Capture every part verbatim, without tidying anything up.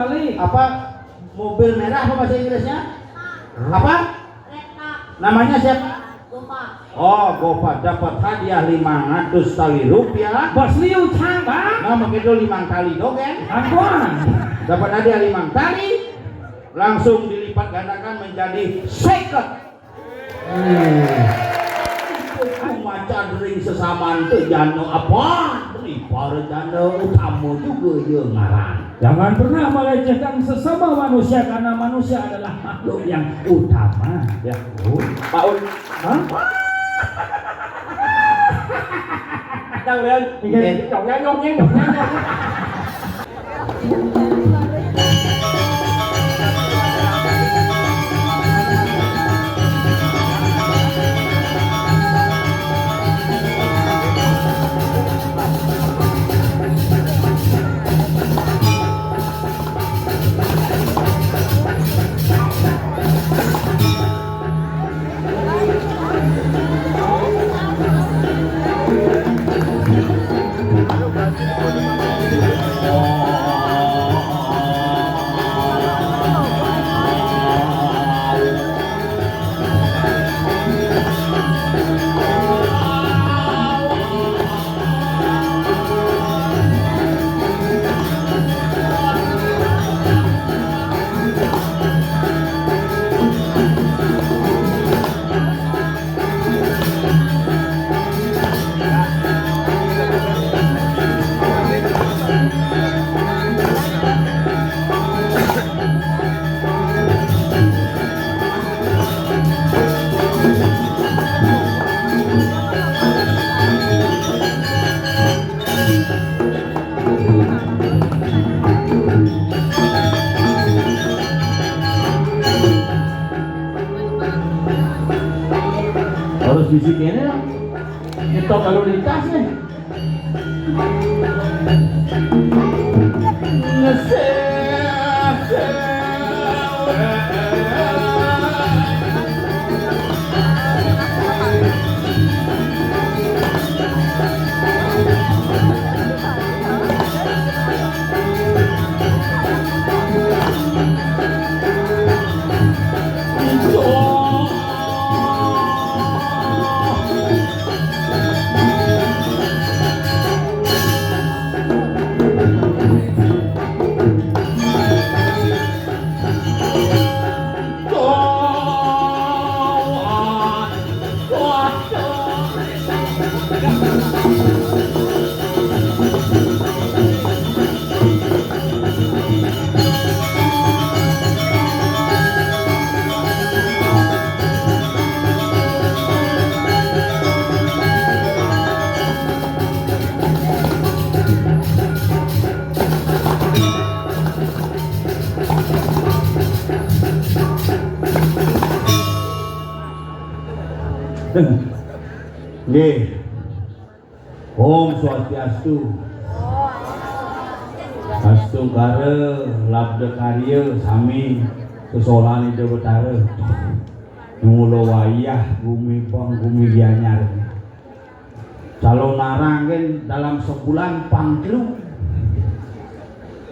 Kali. Apa? Mobil merah apa bahasa Inggrisnya? Apa? Namanya siapa? Gopar. Oh, Gopar dapat hadiah lima ratus tali rupiah. Bos Liu Chang, Bang. Nah, begitu lima kali dogeng. Bang Guan. Dapat hadiah lima kali, langsung dilipat gandakan menjadi seket. Hmm. Itu maca ring sesamaan téh jana apa? Ring para jana utama juga ya ngaran. Jangan pernah melecehkan sesama manusia, karena manusia adalah makhluk yang utama. Ya, Bu. Pak Un. Hah? Jangan. Iya. Jangan, jangan, jangan, jangan. Harus bisi kéné, nyetok lalu lintas nih. Nggih. Om Swastiastu. Astungkara labda karya sami sesolahan Ida Betara. Mula wayah gumi bang gumi gianyar. Calon narang kan dalam sebulan pangklu.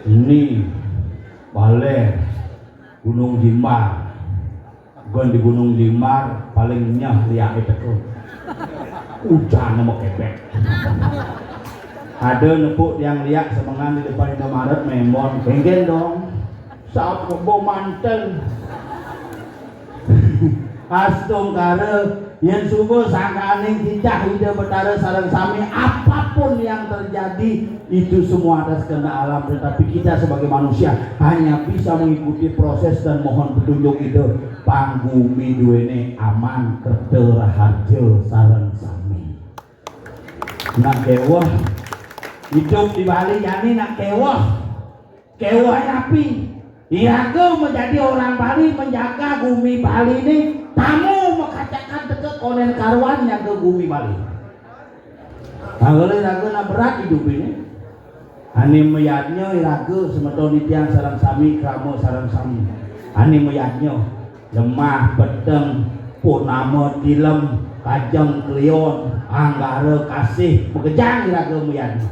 Ini Baler, Gunung Jimbar. Gon di Gunung Jimbar paling nyeh liaké teka. Ujan nama kebek. Ada nepuk tiang liak semengan di depan Indomaret, mémon. Kéngkén dong. Saat kebo manten. Astungkara, yén sungguh sangkaaning titah Ida Betara sareng sami, apapun yang terjadi, itu semua atas kehendak alam. Tetapi kita sebagai manusia hanya bisa mengikuti proses dan mohon petunjuk Ida. Panggumi duwéné aman, kerta raharja sareng sami. Nak kéweh, idup di Bali jani nak kéweh. Kéweh napi? Iraga menjadi orang Bali, menjaga gumi Bali ini, tamu makacakan teka konen karuan nyaga gumi Bali. Kalau iraga nak berat hidup ini, ané mayadnya iraga semeton titiang sareng sami, krama sareng sami. Ané mayadnya lemah, peteng, purnama, tilem, kajeng, kliwon, anggara, kasih, makejang iraga mayadnya.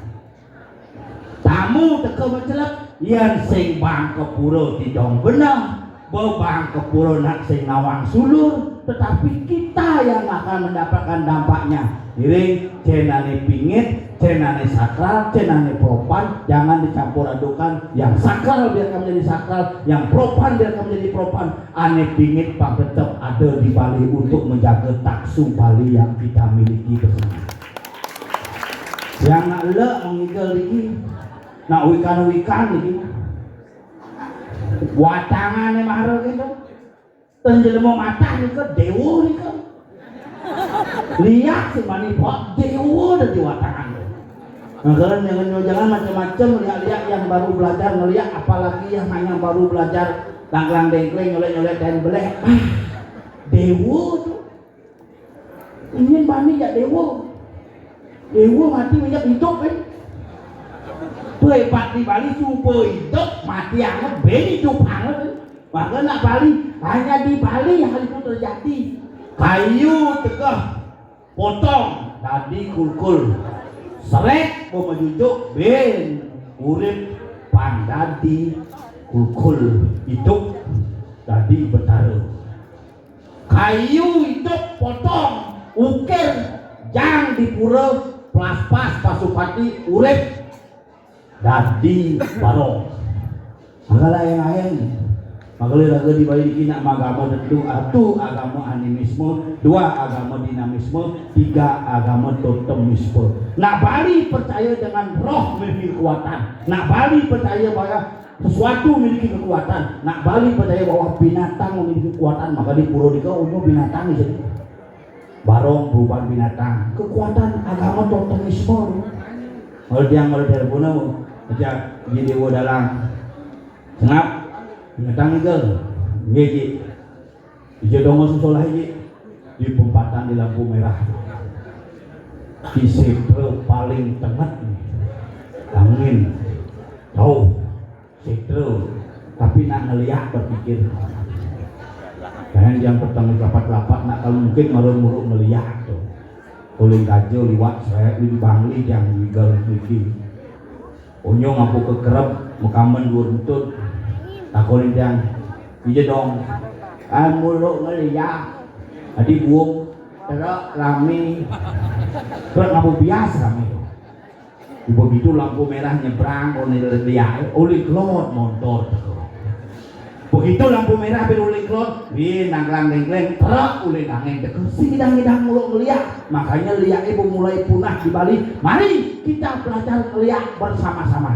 Tamu teka macelep, Yén sing bang ka pura tidong beneh, bebang ka pura nak sing nawang sulur, tetapi kita yang akan mendapatkan dampaknya. Ngiring, cén ané pingit, cén ané sakral, cén ané propan, jangan dicampur adukan. Yang sakral biarkan menjadi sakral, yang propan biarkan menjadi propan. Ané pingit pang tetep ada di Bali untuk menjaga taksu Bali yang kita miliki bersama. Yang nak lek mengigel iki, nak wikan-wikan iki. Watangané mara gitu. Ten jelema matah nika, déwa nika. Liak sing mani pot, déwa dadi watangan. Nah, kalian jangan, jangan macam-macam, liak-liak yang baru belajar ngeliak, apalagi yang hanya baru belajar dangklang dengkling, nyolek-nyolek dan belek. Ah, déwa tuh. Ini bani jak déwa. Déwa mati minyak hidup kan. Tuh hebat di Bali, suba hidup, mati anget, ben hidup anget kan. Maka nak Bali, hanya di Bali hal itu terjadi. Kayu tegeh potong dadi kulkul. Selek bamajujuk ben urip pan dadi kulkul, hidup dadi betara. Kayu hidup potong, ukir, jang di pura, plaspas pasupati, urip dadi barong. Maka lain-lain. Maka lain raga di Bali dikini nak agama tentu, satu agama animisme, dua agama dinamisme, tiga agama totemisme. Nak Bali percaya dengan roh memiliki kekuatan. Nak Bali percaya bahwa sesuatu memiliki kekuatan. Nak Bali percaya bahwa binatang memiliki kekuatan, maka di pura dika ono binatang di situ. Barong berubah binatang. Kekuatan agama totemisme. Kalau tiang kalau telepon aja di Dewa Dalang. Sengap, binatang itu. Nggih, Ji. Ija dongo susolah, Ji. Di pempatan di lampu merah. Di setra paling tenget nih. Angin. Jauh. Setra. Tapi nak ngeliak berpikir. Jangan yang peteng rapat-rapat nak kalau mungkin malu-mulu ngeliak tuh. Uling gajah liwat seret di Bangli yang legal niki. Onyong aku kekerep mekamen dua rentut. Takon yang ija dong. Ah, mulu ngeliak. Adi buung. Terus rame. Terus ngapu bias rame. Begitu lampu merah nyebrang, oleh liak, oleh kelot motor. Begitu lampu merah ben oleh kelot, wih nangklang dengkleng, truk oleh angin teka. Sing idang-idang mulu ngeliak. Makanya liak ibu mulai punah di Bali. Mari kita belajar ngeliak bersama-sama.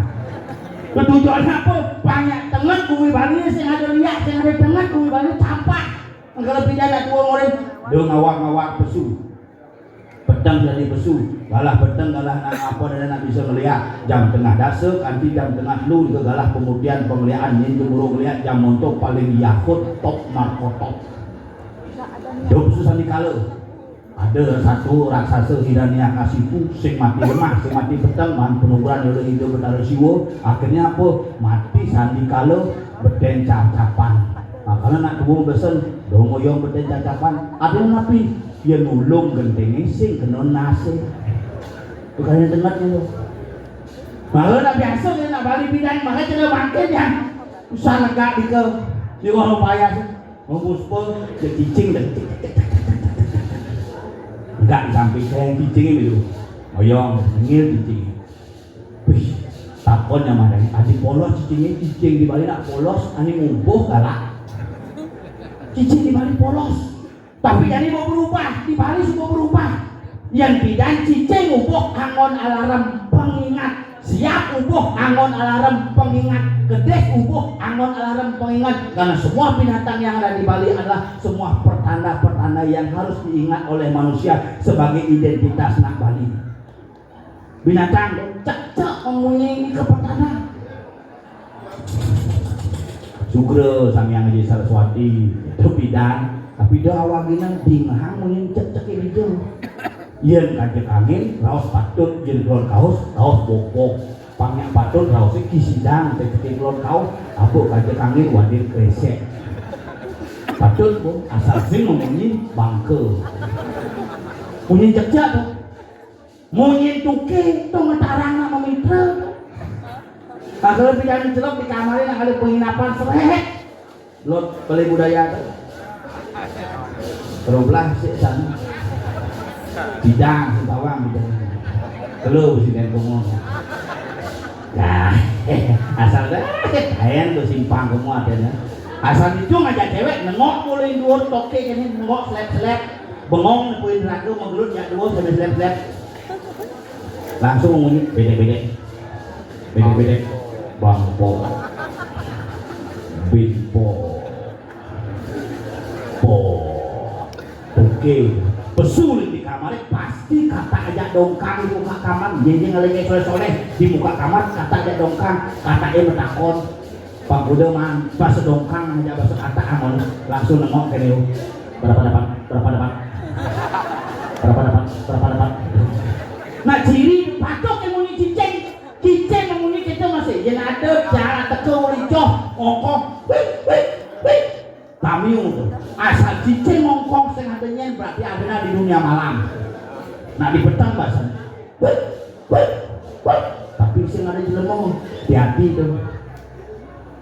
Ketujuan apa? Banyak tenget bumi Bali, sing ada liak, sing ada tenget bumi Bali, campak. Kalau pindah nak tua orang, dia ngawak-ngawak pesu. Peteng dari pesu, galah peteng, galah nak apa dan nak bisa ngeliat. Jam tengah dasa, kanti jam tengah telu juga galah pemutihan pengliakan, nyin gemuruh ngeliat jam montok paling yakut top markotop. Jauh pesu sandikala. Ada satu raksasa Hiranyakasipu, sing mati lemah, sing mati peteng, man penukuran oleh Ida Betara Siwa. Akhirnya apa? Mati sandikala beten cacapan. Nah, kalau nak tunggu besen, dong oyong beten cacapan. Ada napi? Ya nulung gentinge sing kena nase. Bukannya tenget itu. Malah nak biasa dia nak balik bidan, makanya kena bangkit ya. Usah negak di ke. Di warung payah. Ngomong sepuluh, dia cicing dah. Enggak sampai saya cicing ini dulu. Oyong, ngil cicing. Wih, takon yang mana? Adi polos cicingnya, cicing di balik nak polos, ani mubuh galak. Cicing di balik polos. Tapi jadi mau berubah, di Bali semua berubah. Yang bidan cicing ubuh angon alarm pengingat. Siap ubuh angon alarm pengingat. Kedes ubuh angon alarm pengingat. Karena semua binatang yang ada di Bali adalah semua pertanda-pertanda yang harus diingat oleh manusia sebagai identitas nak Bali. Binatang tu cak-cak memunyi ke petana. Sugra Sang Hyang Aji Saraswati, tu bidan, tapi dah awak gina dinghang munyi cak-cak ke dia. Yen kancek angin, raos patut, yen keluar kaos, kaos bokok. Pangnya patut, raos ki sidang, cak-cak keluar kaos, apa kancek angin, wadir kresek. Patut bu, asal sing memunyi bangke. Munyi cak-cak tu. Munyin tuke tu ngetarang nak memitra tu. Asal pidan celep di kamaré nak ada penginapan, seret. Lot Balai Budaya tuh. Teroblah sih sana. Bidang, Singkawang, bidang. Kalau presiden ngomong. Nah, asal dah, ayan tuh simpang semua adanya. Asal itu ngajak cewek, nengok mulai dua toke ini, nengok selep-selep. Bengong nepuin ragu, menggelut jak dua sampai selep-selep. Langsung ngomongin bedek-bedek. Bedek-bedek. Bangpo. Bimpo. Po. Oke. Pesulit di kamarnya pasti kata aja dongkang di muka kamar. Jadi ngalih soleh-soleh di muka kamar, kata aja dongkang. Kata dia metakon. Pangkuda mah pas dongkang aja basa kata amun langsung nengok ke dia. Berapa dapat? Berapa dapat? Berapa dapat? Berapa dapat? Nah, ciri patok yang munyi cicing. Cicing yang munyi kita masih yang ada cara teka ulicoh, ongkoh. Wih, wih, wih. Tamiu tuh. Asal cicing ngongkong sing ada nyen berarti ada di dunia malam. Nah, di petang bahasanya. Wih, wih, wih. Tapi sing ada jelema hati-hati tuh.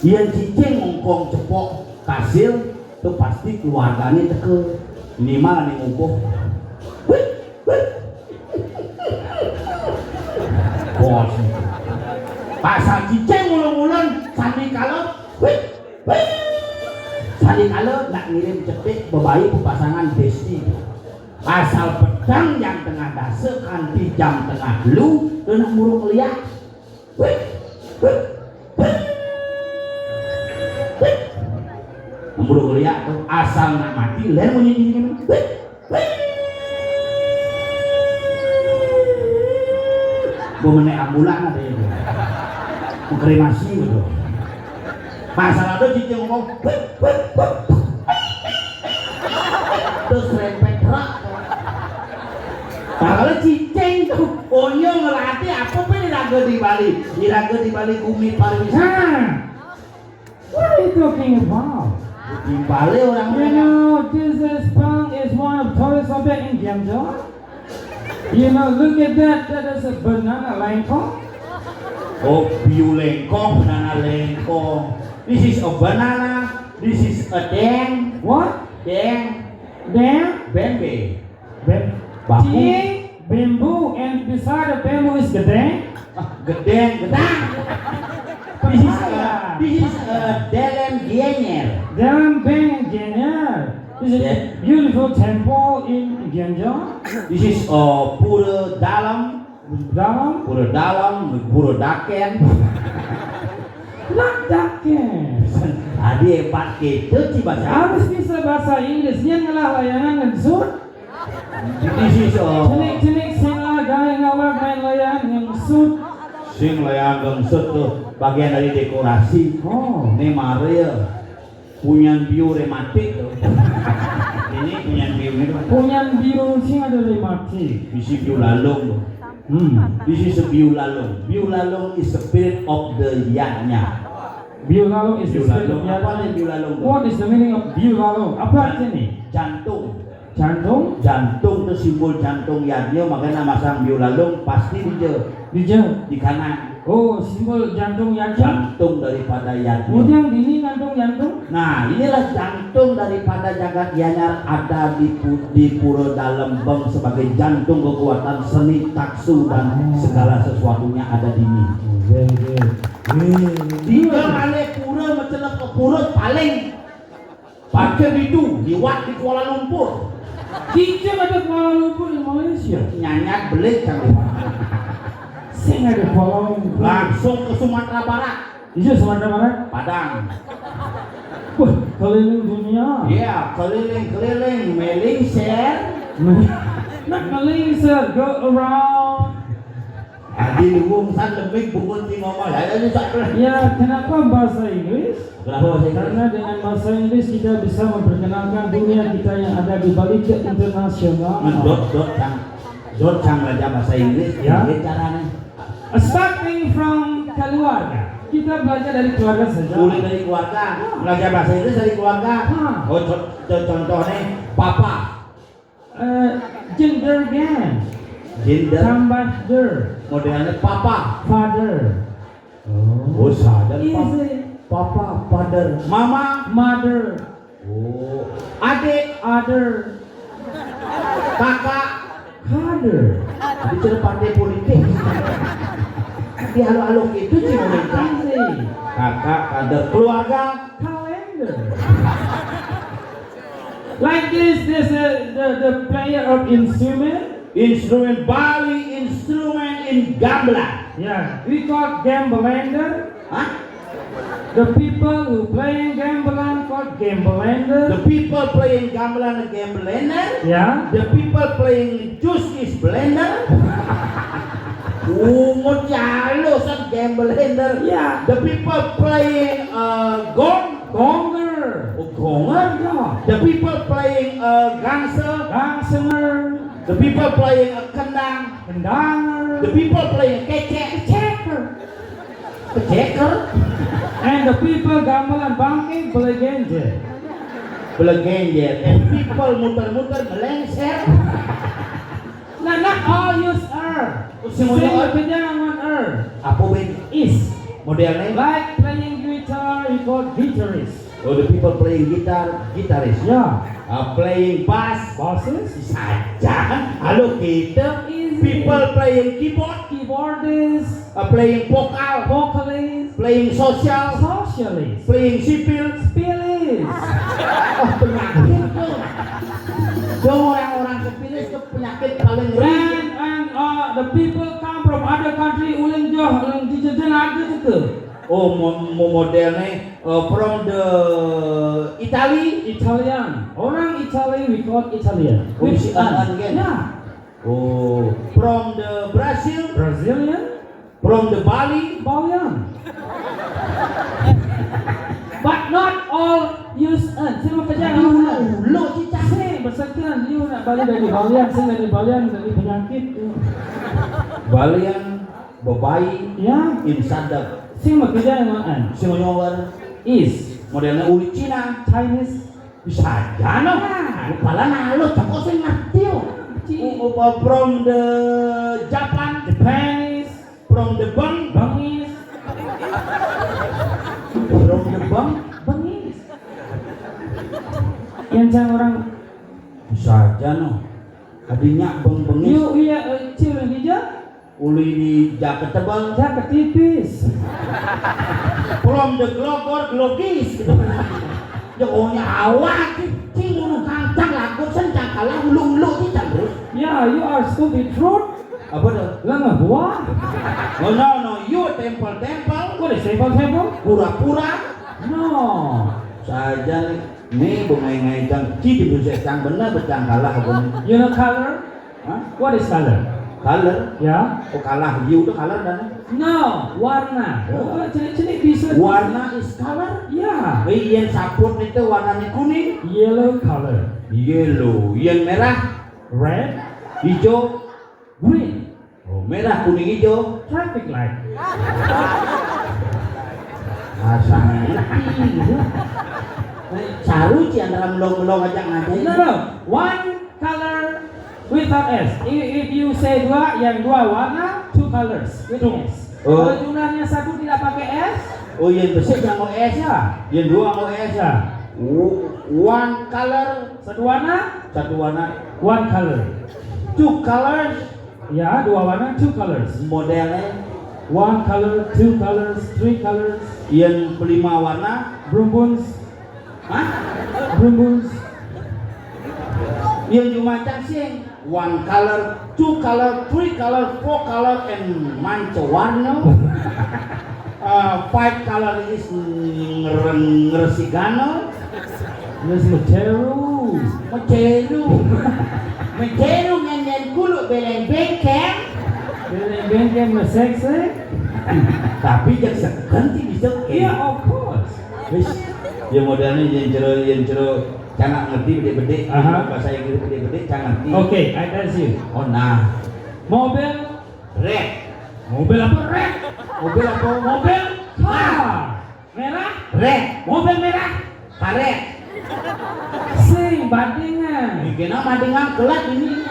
Yén cicing ngongkong cepok kasil, tuh pasti keluarganya teke. Minimal ada ngubuh. Wih, wih. Bos. Pasal cicing ulun-ulun sandi kala, wih, wih. Sandi kala nak ngirim cetik bebayi papasangan besti. Asal petang jam tengah dasa kanti jam tengah telu, tuh nak murung liak. Wih, wih, wih. Wih. Murung liak tuh asal nak mati, lain munyi gini. Wih. Gua menek ambulan ada ya. Mau kremasi gitu. Masalah tuh cicing ngomong, terus rempet rak. Padahal cicing tuh, onyong ngelatih apa pun diraga di Bali. Diraga di Bali bumi pariwisata. What are you talking about? Dibalik orang. You know, this is pang is one of tourist object in Giemjong. You know, look at that. That is a banana lengkong. Oh, biu lengkong, banana lengkong. This is a banana. This is a deng. What? Deng. Deng? Bembe. Bem-, bambu. Seeing bamboo and beside the bamboo is gedeng. Ah, gedeng, gedeng. This is a, this is a Dalam Gianyar. Dalam Beng Gianyar. This is a beautiful temple in Gianyar. This is a Pura Dalam. Dalam. Pura Dalam, Pura Daken. Not Daken. Tadi hebat gitu sih bahasa. Harus bisa bahasa Inggris. Yang ngelah layangan ngengsut. This is a Cenik-cenik sing lah gaé ngawak main layangan ngengsut. Sing layangan ngengsut tuh bagian dari dekorasi. Oh. Ini Maria. Punyan biu rematik tuh. Ini punyan biu ini tuh. Punyan biu sing ada rematik. Bisi biu lalung tuh. Hmm. This is a biu lalung. Biu lalung is the spirit of the yanya. Biu lalung is the spirit of yanya. Apa nih biu lalung tuh? What is the meaning of biu lalung? Apa artinya nih? Jantung. Jantung? Jantung tuh simbol jantung yadnya, makanya masang biu lalung pasti di je. Di je. Di kanan. Oh, simbol jantung yadnya. Jantung daripada yadnya. Kemudian ini jantung jantung. Nah, inilah jantung daripada jagat Gianyar ada di pu-, di Pura Dalem Beng sebagai jantung kekuatan seni taksu dan segala sesuatunya ada di ini. Very good. Tiga kali pura mencelak ke pura paling Parkir di tu, liwat di Kuala Lumpur. Kita ada Kuala Lumpur di Malaysia. Nyanyat belit kan. Sing ada Kuala Lumpur. Langsung ke Sumatera Barat. Iya, Sumatera Barat. Padang. Wah, keliling dunia. Iya, keliling-keliling, melingser. Not melingser, go around. Adi luwung san lebih bungun di ngomong. Ya, ya, ya. Ya, kenapa bahasa Inggris? Kenapa bahasa Inggris? Karena dengan bahasa Inggris kita bisa memperkenalkan dunia kita yang ada di balik ke internasional. Nah, dot, dot, cang. Dot, cang belajar bahasa Inggris. Ya. Ini caranya. Starting from keluarga. Kita belajar dari keluarga saja. Mulai dari keluarga. Ya. Belajar bahasa Inggris dari keluarga. Ha. Oh, co-, co-, contohnya papa. Eh, gender kan? Gender. Tambah der. Modelnya papa. Father. Oh, sadar. Easy. Papa, father. Mama, mother. Oh, adik, other. Kakak, kader. Jadi cara partai politik. Di halo-halo gitu sih, mau minta sih. Kakak, kader, keluarga, kalender. Like this, this uh, the, the player of instrument. Instrumen Bali, instrumen in gamelan. Yeah, we call gambelander. Hah? The people who playing gamelan called gambelander. The people playing gamelan, gambelander. Yeah. The people playing juice is blender. Ungut ya lo, set gambelander. Yeah. The people playing uh, gong. Gonger. Oh, gonger. Yeah. The people playing uh, gangsel. Gangsenger. The people playing uh, kendang. Kendanger. The people playing kecek. Keceker. Keceker. And the people gamelan bangke belegenjer. Belegenjer. And people muter-muter melengser. Nah, not all use er. Sing modelné er. Apa, Ben? Is. Modelné? Like playing guitar, you call guitarist. Oh, the people playing guitar, guitarist. Yeah. Uh, playing bass. Bassist. Saja. Halo kita. Easy. People playing keyboard. Keyboardist. Uh, playing vocal. Vocalist. Playing social. Socialist. Playing sipil. Spilis. Oh, penyakit tuh. Dong, orang-orang sipilis tuh penyakit paling ngeri. And, and uh, the people come from other country, ulun joh, ulun di jajan ada gitu. Oh, mo- mo- modelnya uh, from the Italy. Italian. Orang Italy we call Italian. Oh, si An, An, kan? Yeah. Oh, from the Brazil. Brazilian. From the Bali. Balian. But not all use an. Sing mau kerja. Ulo, ulo, cicak. Sing, besekan, you nak balik dari Balian, sing dari Balian, dari penyakit. Balian, bebai, ya. Insadap. Sing mau kerja yang an. Sing mau nyawar. Is. Modelnya uli Cina. Chinese. Bisa aja no. Nah. Kepala nalu, cok sing ngerti yo. Ci- Oh, oh, from the Japan. Japanese. From the bank. Bangis. From the bank. Bangis. Yang cang orang. Bisa aja no. Adinya beng bengis. Yuk iya eh, cil hija. Uli di jaket tebal. Jaket tipis. From the glogor glogis gitu. Ya oh nyawa sih. Cing ulu kantang lagu sen cangkala ulu ulu sih terus. Yeah, you are stupid fruit. Apa tuh? Lengah buah. Oh no no, you temple temple. What is temple temple? Pura-pura. No. Saja nih. Nih bungai ngai cang. Ci di Indonesia cang bener becang kalah apa nih? You know color? Hah? What is color? Color? Ya. Oh kalah. You tuh color kan? No, warna. Oh. Oh, jenis-jenis bisa. Warna is color? Ya. Eh, yang saput itu warnanya kuning. Yellow color. Yellow. Yang merah? Red. Hijau? Green. Oh, merah, kuning, hijau. Traffic light. Masa ngerti gitu. Saru ci antara melong-melong aja ngajain. No, no. One color without S. If, if you say dua, yang dua warna, two colors with S. Oh. Kalau jumlahnya satu tidak pakai S. Oh, yang besar yang mau S ya. Yang dua mau S ya. One color. Satu warna. Satu warna. One color. Two colors. Ya, dua warna, two colors. Modelnya. One color, two colors, three colors. Yang lima warna. Brumbuns. Hah? Brumbuns. Yang cuma cacing. One color, two color, three color, four color, and manca warna. Uh, five color is ngeren ngresigana. Terus meteru. Meteru. Meteru ngen ngen kulu beleng bengkeng. Beleng bengkeng mesek sih. Tapi jak seganti bisa. Iya, of course. Wis, ya modalnya yang jero yang jero cangak ngerti bedik-bedik. Aha. Bahasa Inggris bedik-bedik cangak ngerti. Oke, I tell you. Oh nah. Mobil. Red. Mobil apa red? Mobil apa? Mobil car. Merah. Red. Mobil merah. Karet. Sing badingan. Ini kena badingan kelat ini.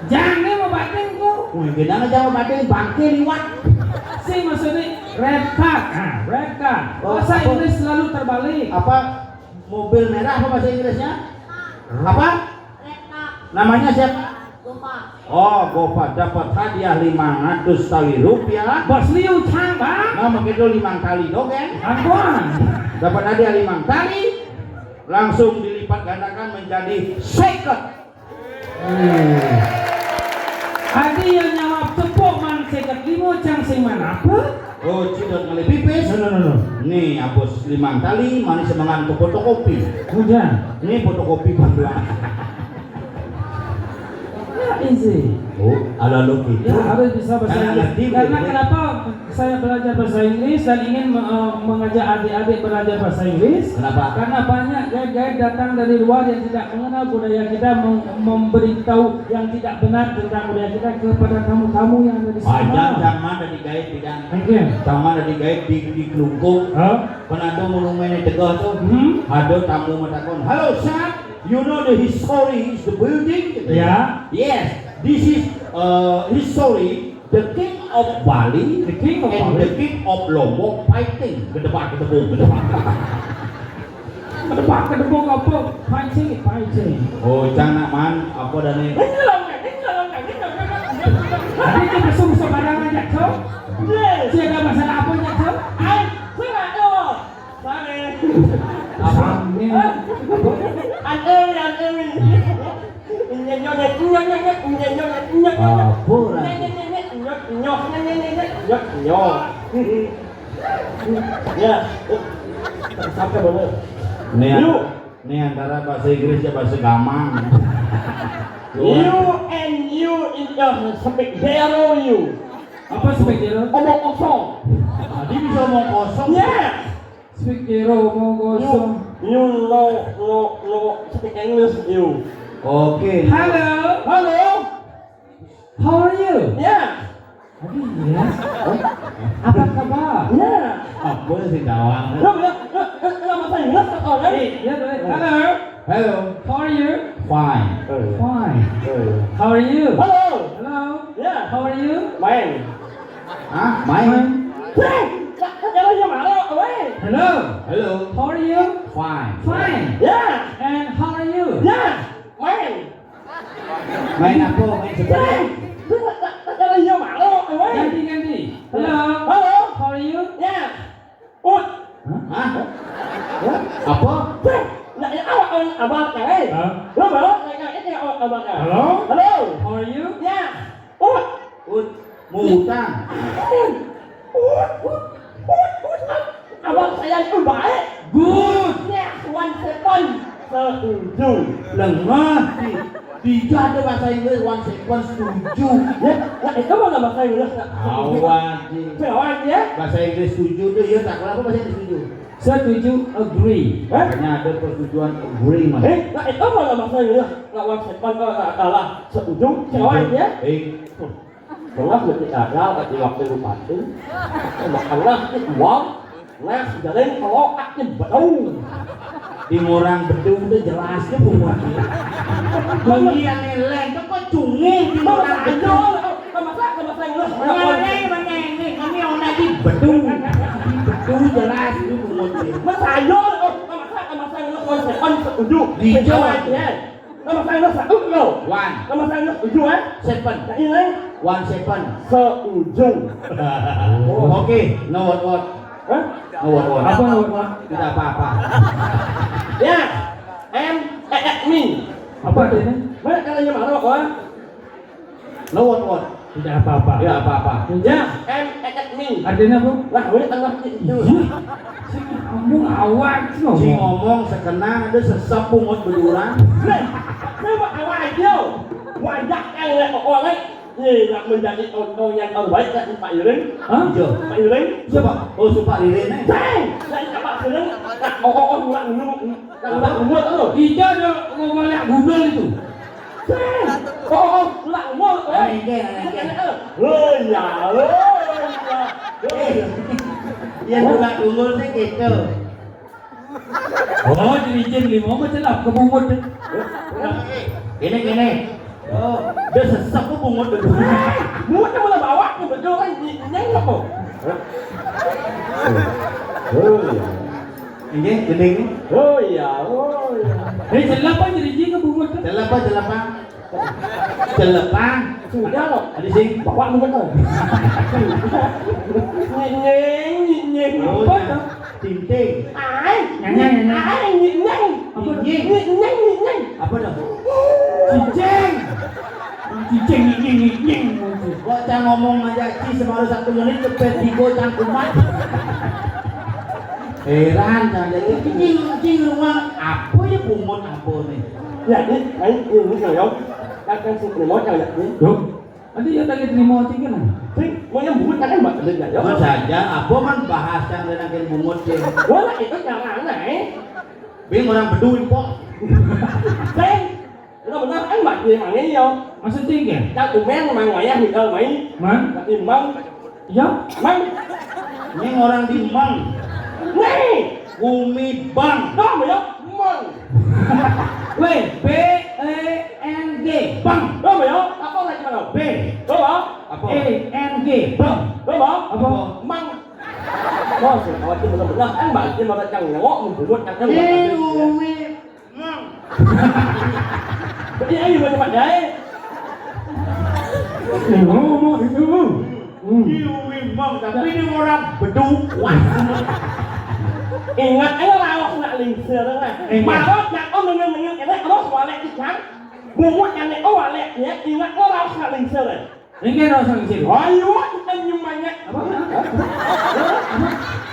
Jangan mau bading kok. Wih, kena aja mau bading bangke liwat. Sing maksudnya Red card, ah, red card. Oh, bahasa Inggris selalu terbalik. Apa? Mobil merah apa bahasa Inggrisnya? Apa? Namanya siapa? Oh, Gopar dapat hadiah lima ratus tali rupiah. Bos Liu Chang, Bang. Nah, begitu lima kali dogeng. Ampun. Dapat hadiah lima kali. Langsung dilipat gandakan menjadi seket. Hmm. Adi yang nyawab tepuk man seket limo cang sing man apa? Oh, cidot ngalih pipis. No, no, no, no. Nih, abus limang tali, manis semengan ke fotokopi. Udah. Nih fotokopi bantuan. Ya, easy. Oh, ala lo gitu. Ya, harus bisa bahasa Inggris. Karena kenapa saya belajar bahasa Inggris dan ingin me- eh, mengajak adik-adik belajar bahasa Inggris? Kenapa? Karena banyak guide-guide datang dari luar yang tidak mengenal budaya kita, mem- memberitahu yang tidak benar tentang budaya kita kepada tamu-tamu yang ada di sini. Jangan dari guide tidak. Thank you. Jangan dari guide di di Klungkung. Huh? Pernah tuh monumen yang tegah tuh. Hmm? Ada tamu matakon. Halo, Sir. You know the history is the building? Gitu. Ya. Yes, this is uh, history. The king of Bali. The king of and Bali. The king of Lombok fighting. Gedebak, gedebuk, gedebak. Gedebak, gedebuk apa? Fighting, fighting. Oh, cang nak man, apa dah ni? Ini lah, ini lah, ini lah. Tapi itu besung sembarangan aja, so? Yes. Dia ada masalah apa aja, so? Ai, saya tak tahu. Apa? Aneh, aneh. Apa lah? Ya. Sampai mana? Nih, nih antara bahasa Inggris ya bahasa gamang. You and you in your speak zero you. Apa speak zero? Omong kosong. Tadi bisa omong kosong. Ya. Speak zero, omong kosong. You, you no, no, no speak English, you. Oke. Halo. Halo. How are you? Ya. Aduh, ya. Apa kabar? Ya. Apa sih, Dawang? Lo, lo, lo, lo, lo bahasa Inggris atau kan? Eh, ya, boleh. Halo. Hello. How are you? Fine. Eh. Fine. Eh. How are you? Halo. Hello. Ya. How are you? Fine. Hah? Main? Hei, ka-, ka-, kalau yang mana, weh? Hello. Hello. How are you? Fine. Fine. Ya. And how are you? Ya. Main. Main apa? Main sebelah. Hei, ka-, ka-, ka-, kalau yang mana, weh? Ganti, ganti. Hello. Halo. How are you? Ya. Ut. Hah? Hah? Apa? Hah? Halo? Halo? How are you? Ya. Ut. Ut. Mau utang. Ut, ut, ut, ut, ut. Abang saya itu baik. Good. Ya, one second. Setuju. Lengah. Di, di ada bahasa Inggris one second setuju. Ya, ya, itu mana bahasa Inggris? Awas, Ji. Awas, ya. Bahasa Inggris setuju tuh, ya, tak kenapa bahasa Inggris setuju. Setuju, agree. Hah? Makanya ada persetujuan agreement. Eh, nah, itu mana bahasa Inggris? Nah, one second kalau tak kalah. Setuju, setuju. Awas, ya. Eh. Tengah mesti gagal di waktu lu pasti. Makanlah di uang. Nah, jalan kalau akin betul. Di orang bedung tuh jelas tuh bungut. Bagi yang eleng tuh kok cungil di orang bedung. Masa, masa lu. Mana, mana ini? Kami orang lagi bedung. Di bedung jelas tuh bungut. Masa ayo, masa, masa lu konsep setuju. Dijawab. Nama saya Yunus, satu, no. One. Nama saya Yunus, tujuh, eh? Seven. Yang ini? One seven. Seujung. Oke, no what what. Hah? No what what. Apa no what what? Tidak apa-apa. Ya. M E X me. Apa artinya? Mana kalau yang mana, Pak? No what what. Tidak apa-apa. Tidak apa-apa. Ya, M E X me. Artinya apa? Lah, boleh tengah itu. Iya. Sing ngomong awak sih ngomong. Sing ngomong sekenang ada sesep bungut beduran. Lah, saya mau awak aja. Banyak yang lihat orang. Ye, nak menjadi contoh yang terbaik kan Pak Iring? Hah? Iya. Pak Iring? Sumpah. Oh, sumpah Iring, eh. Ceng! Nak Pak Iring, nak orang-orang ulang dulu. Nak ulang dulu. Iya, ada ngomong lihat Google itu. Oh, oh, lah, ngol, eh. Nengke, nengke. Oh, iya, oh, iya. Eh, yang budak unggul sih gitu. Oh, cincin lima mah celap ke bungut deh. Ini, ini. Oh, dia sesek ke bungut deh. Bungut yang mana bawa ke betul kan, nengok kok. Oh iya. Inggih, gending. Oh iya, oh iya. Eh, jelep apa jadi jing ke bungut? Jelep apa, jelep apa? Jelepang. Sudah loh. Tadi sing bawa bungut loh. Nyinying, nyinying. Oh, apa iya. Tuh? Tinting. Ai, nyanyang, nyanyang. Ai, nyinying. Apa tuh? Nyinying, nyinying. Apa tuh? Cicing. Cicing, nyinying, nyinying. Kok cang ngomong aja, Ci, semaru satu menit cepet tigo cang kumat. Heran, cang jadi cicing, cicing rumah. Apa ya bungut apa nih? Ya, ini, ini, ini, ya. Kan, kan, si Primo, cang, ya, ini. Yo. Adi ya tadi terima cing kan? Sing, mau yang bungut kan, Mbak, bener ya, ya? Mas aja, apa man bahas yang ada nangkin bungut ya? Wala itu caranya, eh. Bing orang bedu, Mpok. Sing, benar-benar kan, Mbak, dia mana ya? Maksud cing ya? Yang umen, mang wayah, Michael, main. Man? Tapi mang, ya? Mang. Ini orang di Mang. Nih. Bumi Bang. Nah, ya, Mang. Weh, B E N G, Bang. Apa ya? Apa lagi mana? B. Apa? Apa? E N G, Bang. Apa? Apa? Mang. Oh, sing khawatir benar-benar kan, Mbak, dia makan yang nyawak, membuat kan, Mbak, eh, tadi, ya. Mang. Iya, iya, Mbak, Mbak, ya, eh. Ngomong itu. Hmm. Iya, Mang, tapi ini orang beduk. Wah. Ingat, eh, lawas nak lingsir, nah. Iya. Marot nak, oh, nengeng-nengeng, ini, terus walek ikan. Bungut yang, oh, walek, ya, ingat, oh, lawas nak lingsir, eh. Ini kan orang sini. Ayo, kita nyium banyak. Apa? Apa? Apa?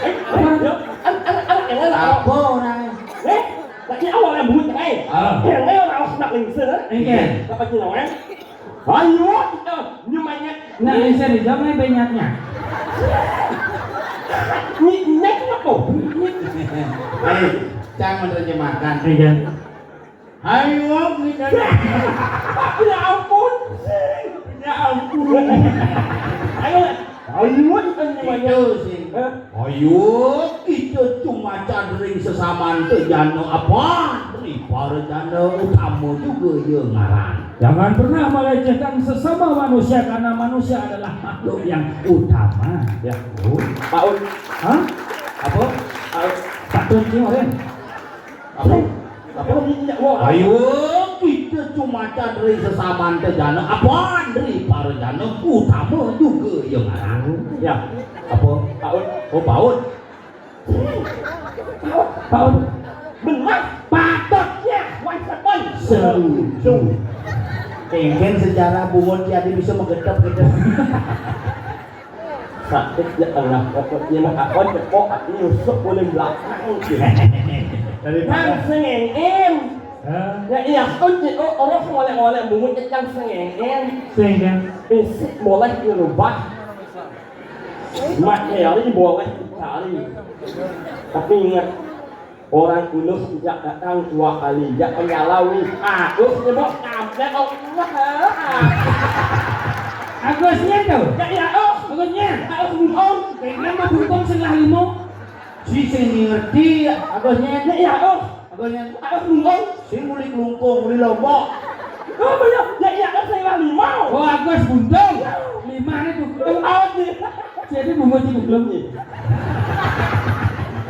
Eh, apa? Ayo, an-, anak-anak yang lain. Apa orang? Eh, lagi awal yang bungut, eh. Ah. Yang lain orang harus nak lingsir, eh. Ini kan. Dapat nyium, eh. Ayo, kita nyium banyak. Nak lingsir di jam, eh, banyaknya. Ni, ni apa? Ni. Eh, jangan menerjemahkan. Ini kan. Ayo, gitu. Ya ampun. Ya ampun. Ayo, ayo, kan namanya. Itu sih. Hah? Ayo, kita cuma cadering sesama ente jana apa? Dari para jana utama juga ya ngaran. Jangan pernah melecehkan sesama manusia, karena manusia adalah makhluk yang utama. Ya. Oh. Pak Un. Hah? Apa? Pak Un. Pak Tun, sih, Oren. Apa? Apa? Ayo, kita cuma cadering sesama ente jana. Apaan dari para jana? Utama juga ya ngaran. Ya. Apa? Paut. Oh, paut. Paut. Benar. Patutnya. Wan sepen. Setuju. Mungkin sejarah bungut jadi bisa mengedap-gedap. Sakit ya Allah, pokoknya mah aku cepok, aku nyusuk boleh belakang. Dari mana? Nang sengengin. Hah? Ya iya, aku cek, oh, orang ngolek-ngolek bungut cang sengengin. Sengengin. Fisik boleh dirubah. Materi boleh dicari. Tapi ingat, orang ulus tidak datang dua kali, tidak menyalawi. Agus nyebut kampret Allah. Agusnya tuh. Ya, ya, oh. Agusnya. Agus bungkong. Kayaknya mah bungkong sebelah limo. Si sing ngerti, Agusnya. Ya, ya, oh. Agusnya. Agus bungkong. Si muli kelungkung, muli lombok. Oh, bener. Ya, ya, kan saya lima. Oh, Agus buntung. Lima ini buntung. Oh, iya. Jadi bungut di buntung nih.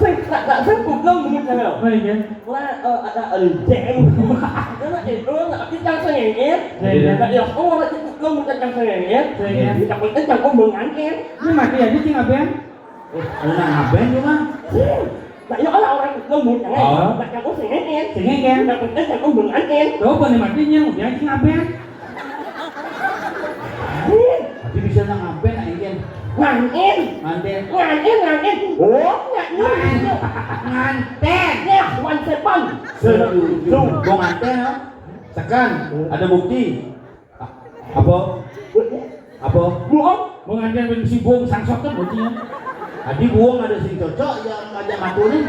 Sing, tak, tak, sing buntung bungut ya, Mel. Oh, iya. Lah, eh, ada enceng. Karena itu, tapi cang sengengin. Iya, iya. Nah, ya, oh, orang itu bungut cang sengengin. Iya, iya. Tapi kan cang kok mengantin. Ini mati ya, ini cing abean. Eh, ada nang ngaben cuma? Nah, ya Allah, orang itu bungut cang. Oh. Nah, cang kok sengengin. Sengengin. Nah, kan cang kok mengantin. Coba nih matinya, udah cing abean. Tapi bisa nang ngaben, nah, ini. Ngantin. Ngantin. Ngantin, ngantin. Oh, ngantin. Nganten. Ya, wan sepan. Setuju. Mau nganten, ya? Tekan. Ada bukti. Apa? Apa? Buang. Mau nganten ben si buang sangsot kan buktinya. Tadi buang ada sing cocok, ya, ngajak matu nih.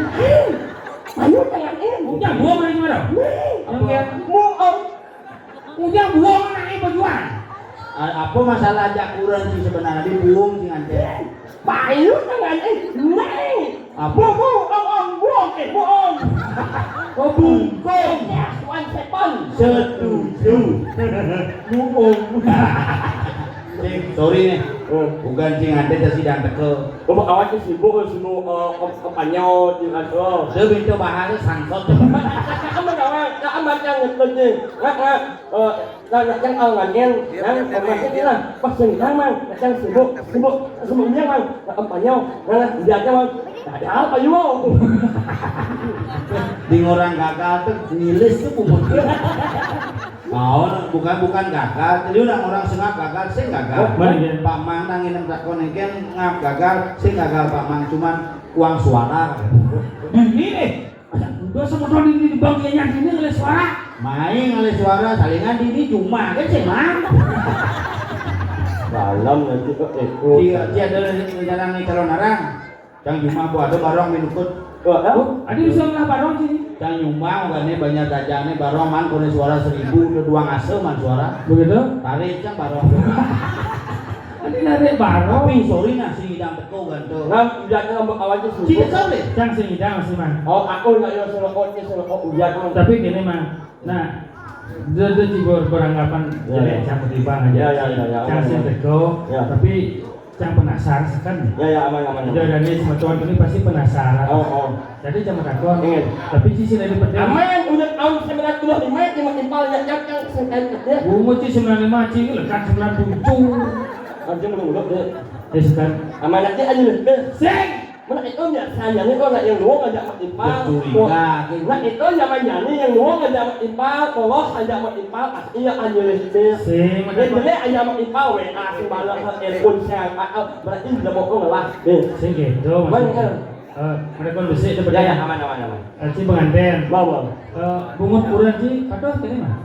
Ayo, jangan, eh. Udah buang aja, mana? Nih. Apa? Buang. Udah buang anaknya berjuang. A-, apa masalah jakuran sih sebenarnya? Dia buang sih nganten. Payu tangan, eh, naik. Apa? Bohong, bohong, bohong, eh, bohong. Oh, bungkung. Ya, wan sepan. Setuju. Bungkung. Eh, sorry nih. Bukan sing ada, teu sidang teka. Oh, awak téh sibuk, sibuk, eh, ke-, kepanyot di kantor. Teu, bénto bahasa sangsot. Kamu gawe, ya, amat yang ngetes nih. Nggak, nggak. Eh, nah, nah, yang awak ngangen, yang pemakai ini lah. Pas yang hilang, Mang. Yang sibuk, sibuk, sibuk ini, Mang. Nah, kepanyot. Nah, nah, dia aja, Mang. Ada apa, yuk? Di orang gagal tuh, ngilis tuh bubur. Naon, bukan, bukan gagal. Jadi orang, orang sengak gagal, sing gagal. Oh, mana dia? Pak Mang nang nginum takon engken ngap gagal, sing gagal Pak Mang, cuman uang suara. Nah, ini deh. Masa udah sama tuan ini di bank kayaknya gini oleh suara. Main oleh suara, salingan di ini cuma kan sih, Mang. Dalam nanti kok, eh, iya, dia ada rencana nih calon arang. Cang Juma ku ada barong minukut. Wah, oh, ada bisa ngelah barong sini. Cang Juma ogé banyak dajané barong, man, kone suara seribu, udah dua ngase, man, suara. Begitu? Tarik, cang, barong. Ada narik barong. Tapi sorry nah, si Idam teko gantung. Nah, udah ngambek awal tuh. Si teko deh. Cang si Idam masih, man. Oh, aku nggak, ya, selekot, ya, selekot, udah, man. Tapi gini, man. Nah, dia, dia juga beranggapan, ya, jadi ya, cang ketimbang aja. Ya, ya, ya, ya, cang aman, sih aman. Teko, ya, tapi cang penasaran kan. Ya, ya, aman, aman, aman. Udah, dan ini semua tuan ini pasti penasaran. Oh, oh. Jadi cang takon. Iya. Tapi ci sih lebih penting. Aman, udah tahun sembilan puluh lima, cuma impal ya, cang, cang, cang, cang, ya. Bungut ci sembilan lima, ci lekat sembilan tujuh. Anjing belum, belum, ya. Ya, sudah. Aman aja, aja, deh. Sing! Mana itu ya, saya nih kok nak yang doang aja Mak Ipal. Ya, curiga, gitu. Nah, itu zaman jani yang doang aja Mak Ipal, polos aja Mak Ipal, ah, iya, anjir, sih. Sing, mana, eh, kok? Beli aja Mak Ipal, W A, sing balas, telepon, saya, ah, ah, berarti udah mau ngelah. Eh. Sing gitu, mana, maksudnya. Eh, mereka besi itu. Ya, ya, aman, aman, aman. Eh, ci pengantin. Mau, mau. Eh, bungut kurang ci, aduh, tadi mah.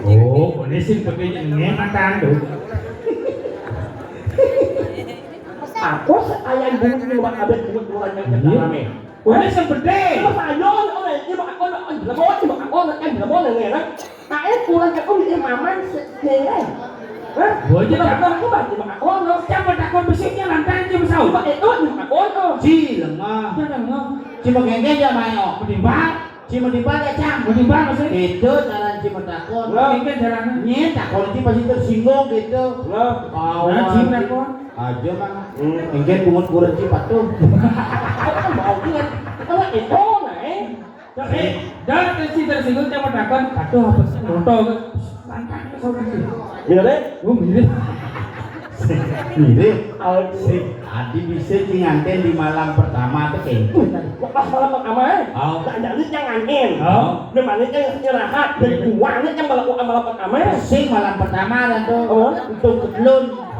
Oh, ini sih tapi ngematang tuh. Aku sekalian bungut di rumah kabeh bungut kurang yang, iya, rame. Wah, ini sing gedé. Mas ayo, oh, ini mah aku, oh, jelema, ini mah aku, kan jelema, nang enak. Nah, eh, pulang ke aku, ini maman, se-, se-, eh. Hah? Boy, kita, kita, aku, Bang, ini mah aku, no. Siapa takut besoknya lantaran dia besau? Cuma itu, ini mah aku, no. Ci, lemah. Jangan, no. Cuma gengge aja main, oh. Menimbang. Ci menimbang ya, Cang? Menimbang, maksudnya? Itu jalan ci mentakon. Nah. Gengge jalannya. Nyé, takon ci pasti tersinggung gitu. Nah. Awas. Nah, ci mentakon. Aja, Mang. Hmm. Engké bungut kurang ci patuh. Mau ingat. Kalau itu, nah, eh. Eh, dah, si tersinggung, siapa takon? Aduh, apa sih? Foto, kan? Pantang, saudara. Iya, deh. Oh, mirip. Mirip. Aduh. Si Adi bisa ci nganten di malam pertama tuh kayak itu. Pas malam pertama, eh? Oh. Tak jadi yang nganten. Oh. Di mana yang istirahat, dan buangnya yang malam, malam pertama. Sing malam pertama dan tuh. Oh. Untung ketelun.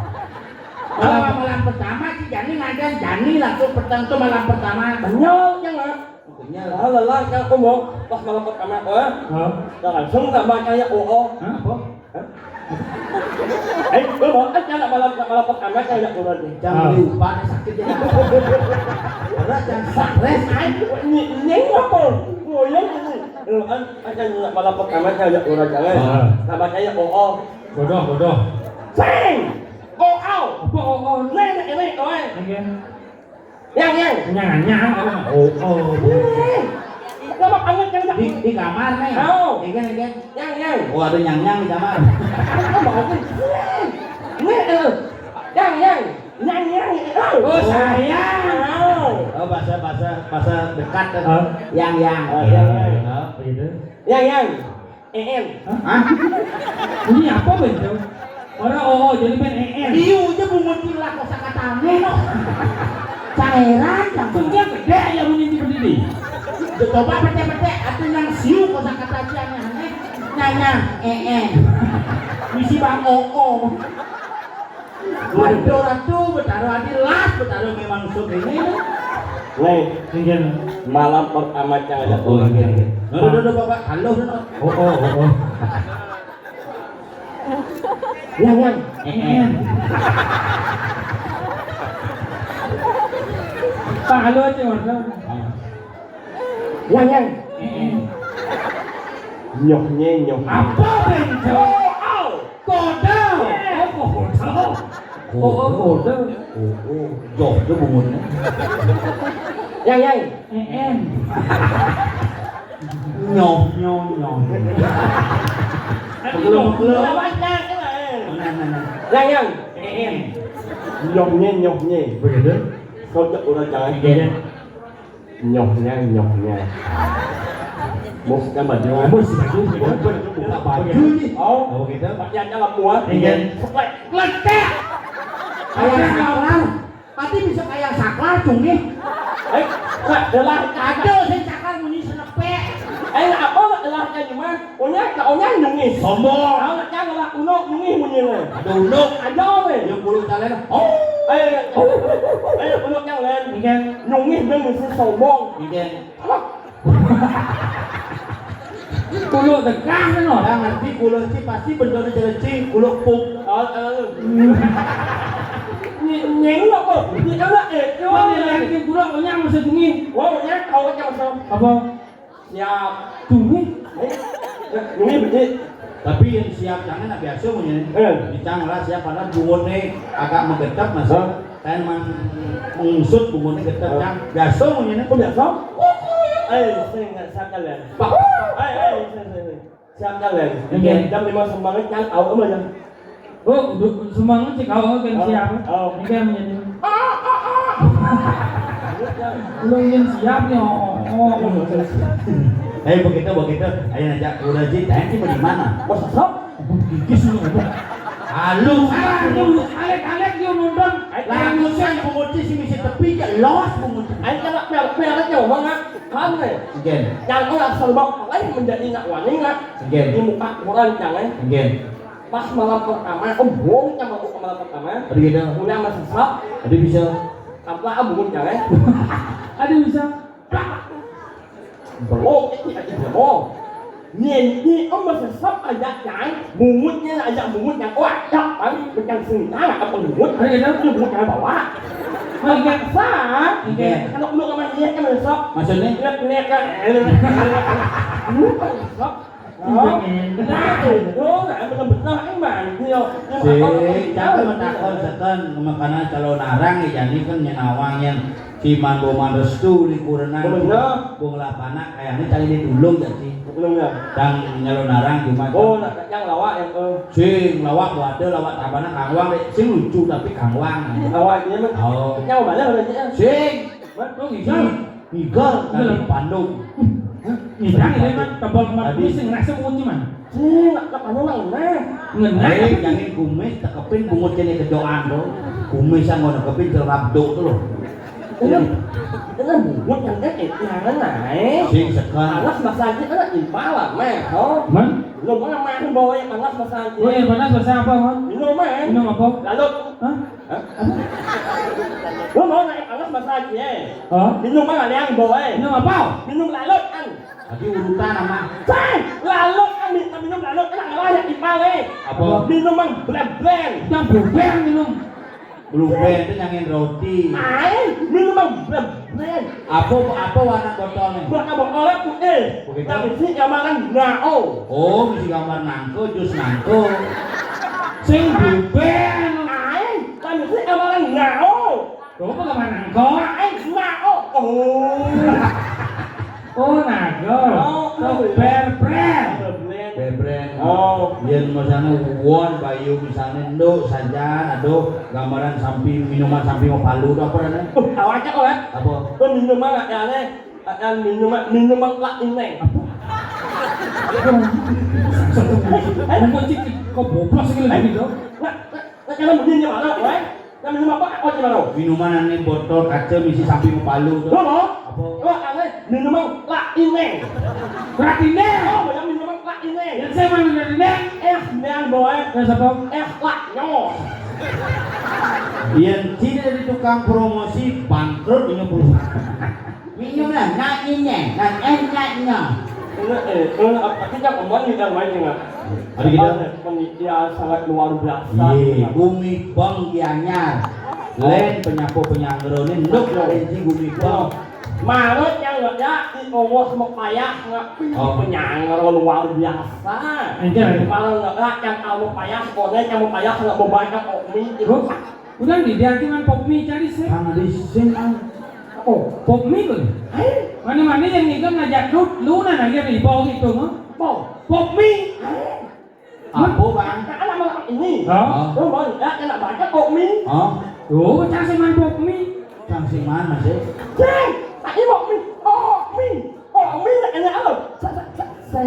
Kalau malam pertama sih Jani nganten, Jani langsung petang tuh malam pertama. Benyol, ya, Mak? Benyol. Ah, lelah, kan aku mau pas malam pertama, eh? Hah? Nah, langsung tak baca ya, oh, oh. Hah? Apa? Hah? Eh, lu mau kan cara malam, malam pertama kayak udah deh. Jangan, ah, lupa, sakit ya. Berat, jangan stres. Ay, ini, ini apa? Oh, ya, ini. Lu kan, kan malam pertama kayak udah jangan. Ah. Tak baca ya, oh, oh. Bodoh, bodoh. Sing! Oh, oh! Apa oh, oh? Nih, nih, ini, oh, eh. Oke. Yang, yang. Nyang, nyang, oh, oh, oh. Nih. Lama banget yang di, di kamar, nih. Oh. Iya, iya. Yang, yang. Oh, ada nyang, nyang di kamar. Apa mau nih? Nih, eh. Yang, yang. Nyang, nyang. Oh, oh, sayang. Oh. Oh, bahasa, bahasa, bahasa dekat kan. Oh. Yang, yang. Oh, yang, yang. Oh, gitu. Yang, yang. Een. Hah? Ini apa, Bang? Orang oh, oh, jadi main een. Liu aja bungut lah kosakatané, no. Cairan, langsung dia gedé ya bunyi seperti ini. Coba pete-pete, atau yang siu kosakata aja aneh. Nyanya, een. Misi Bang Oo. Waduh, Ratu, Betara Adi las, Betara memang sok ini. Nih, malam pertama cang ajak orang ini. Aduh, aduh, aduh, Bapak, halo, no. Oh, oh, oh, oh. Yang, yang. Pak, halo aja, Mas. Yang, yang. Nyoh, nyé, nyoh. Apa, Bang? Oh, oh. Kodok. Oh, kodok. Oh, oh, kodok. Oh, oh. Joh, itu bungunnya. Yang, yang. Een. Nyoh, nyoh, nyoh. Belum, belum. Belum, belum. Yang, yang. Nyoh nye, nyoh nye. Begitu. Kau tak orang jangan. Iya. Nyoh nye, nyoh nye. Bos kan baju. Bos baju, bos baju, buka baju nih. Oh. Oh, gitu. Pakaiannya lah muat. Iya. Seplek. Letak. Kayak saklar. Pati bisa kayak saklar, cungih. Eh, nggak jelas. Ada sih saklar bunyi senepek. Eh, apa nggak jelas kan cuma? Onyang, ka onyang nyungih. Sombong. Tahu nak cang lah kuno nyungih munyi le. Ada unduk. Ada apa? Yang bulu talen. Oh. Eh, eh, kuno cang len. Iya. Nyungih dia mesti sombong. Iya. Hah? Kulo dekah kan orang ngerti kulo ci pasti bener cereci kulo puk. Oh, eh. Nyeng apa? Ini anak eh. Mana lagi kulo onyang mesti bunyi. Wah, onyang tahu aja masa. Apa? Siap. Tunggu. Ini betul. Tapi yang siap jangan nak biasa punya. Eh. Bintang lah siap pada bungut ni agak menggetap masih. Hah? Saya memang mengusut bungut ni getap. Hah? Yang biasa punya ni. Oh, biasa? Eh, saya nggak sakal ya. Pak. Eh, eh, saya, saya, saya. Siap kan ya. Oke. Jam lima semangat kan tahu apa ya? Oh, du- semangat sih kau kan siap. Oh. Ini kan menjadi. Belum yang siap nih. Oh, oh, oh. Eh begitu begitu. Ayo ngajak udah ji, tanya di mana? Bos sok. Gigis lu apa? Halus. Halus. Alek-alek dia nonton. Lagusan penguci si misi tepi ya los penguci. Ayo kalau pel pel aja orang kan nih. Oke. Yang orang serba lain menjadi nak wani nak. Oke. Di muka orang jangan. Oke. Pas malam pertama, embung sama aku malam pertama. Ada gitu. Punya sama sesat. Ada bisa. Kapla embung jangan. Ada bisa. Belum, ini ada belum. Nyenyi om sesat aja kan, mungutnya aja mungut yang wah, tak kan, macam sentara apa mungut. Ada gitu. Itu mungut yang bawa. Maksa. Oke. Kalau belum sama dia kan besok. Maksudnya? Lihat lihat kan. Lu kan besok. Oh, nah, itu, nah, bener-bener emang, iya. Si, jangan mentakon seken, makanya calon arang ya, jadi kan nyenawang yang si Mandoman Restu di kurenan. Bener. Bung Lapanak kayak ini cari di dulung ya sih. Belum ya. Dan nyalon arang cuma. Oh, nak yang lawak yang eh. Sing lawak wadah lawak Tabanan kangwang deh. Sing lucu tapi kangwang. Lawak ini mah. Oh. Yang mana udah ya? Sing. Mas, oh, bisa. Ngigal dari Bandung. Ngigal ini mah tebal kembar kumis sing ngerasa kunci mah. Sing nak kepala nang nah. Ngenah. Eh, jangan kumis tekepin bungut kene kejoan tuh. Kumis yang mau nekepin celap dok tuh loh. Ini ini bungut yang kan eh jangan naik. Sing sekan. Alas masajid kan impala meh, oh. Man? Lu mana mah bawa yang panas masajid. Oh, yang panas bahasa apa, Man? Minum meh. Minum apa? Lalu Hah? Hah? Lu mau naik alas masajid? Hah? Minum mah yang bawa. Minum apa? Minum lalut kan. Tadi urutan sama. Cai, lalut kan minta minum lalut kan ada yang ipal eh. Apa? Minum mang bleblen. Yang bleblen minum. Bleblen itu nyangin roti. Ai, minum mang bleblen. Apa apa warna botolnya? Warna botolnya putih. Begitu. Tapi si gambaran nao. Oh, misi gambar nangko, jus nangko. Sing bleblen. Ai, tapi si gambaran nao. Coba ke mana engkau? Naik nao. Oh. Oh, naga. Oh, oh, iya. Berbrand. Berbrand. Berbrand. Oh. Yen misalnya won bayu misalnya nduk saja aduh gambaran samping minuman samping mau palu tuh apa namanya? Uh, tahu aja kok ya. Apa? Tuh minuman ada aneh. Ada minuman minuman plat ini. Apa? Kok boblos ini lagi gitu? Nah, nah, nah, kalau begini mana, weh? Nah, minum apa? Oh, gimana? Minuman aneh botol kaca misi samping palu tuh. Lo mau? Apa? Lo aneh minuman plat ini. Plat ini. Oh, banyak minuman plat ini. Yang saya mana plat ini? Eh, sembilan boy. Yang siapa? Eh, plat nyo. Yang tidak di tukang promosi bangkrut punya perusahaan. Minum lah, nak ini, nak enaknya. Ini eh, ini apa kita kemarin kita main dengan Ada kita. Panitia sangat luar biasa. Iya, Gumi Bang Gianyar. Lain penyapu penyanggero ini nduk kali ini Gumi Bang. Marut yang nggak ya, di ongos mepayah nggak penyanggero luar biasa. Enggak. Kalau nggak yang kamu payah, sekolah yang mau payah nggak mau banyak omi. Terus? Udah nih, dia cuma pop mie cari sih. Sama di sini. Oh, pop mie tuh. Mana-mana yang itu ngajak lu, lu nah lagi di bawah itu mah. Pop, pop mie. Apa, Bang? Anak malah Mie. Hah? Oh, Bang, ya, enak banget kok mie. Hah? Tuh, cang sing main pop mie. Cang sing main, Mas, ya? Cang, tadi pop mie. Oh, mie. Oh, mie, enak apa? Se, se, se, se.